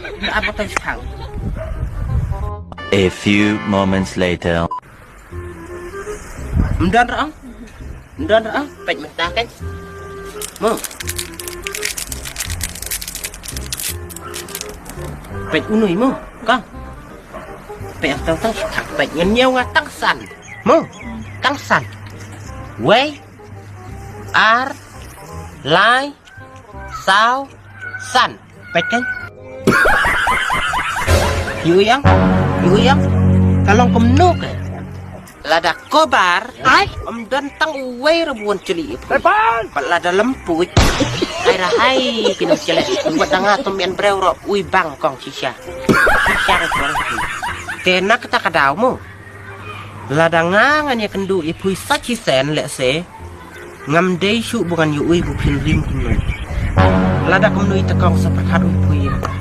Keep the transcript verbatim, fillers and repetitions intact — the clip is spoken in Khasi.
Ka ap ka tang sthang. A few moments later. Mdan rang. Mdan rang. Peit mynta kan. Mo. Peit unui mo. Ka. Peit tang tang sthang. Peit ngan ñiew nga tang san. Mo. Tang san. Wei. Ar. Lai. Saw. San. Peit kan. Yu yang. Yu yang. Ka long kumno ka. Lada kobar. Ai. Ym don tang uwei ruh ba wan chli ïa phi. Pat lada lem puit. Ai rahai ki nang chli. Wat da nga tymmen briew ruh ui bang kong shisha. Shisha ruh kong. Te na kata ka daw mo. Lada nga ngan ïakynduh ïa phi sa shisien lehse. Ngam dei shuh ba ngan ïohi ba phin rim kumno. Lada kumno te kong sa pyrkhat ïa phi.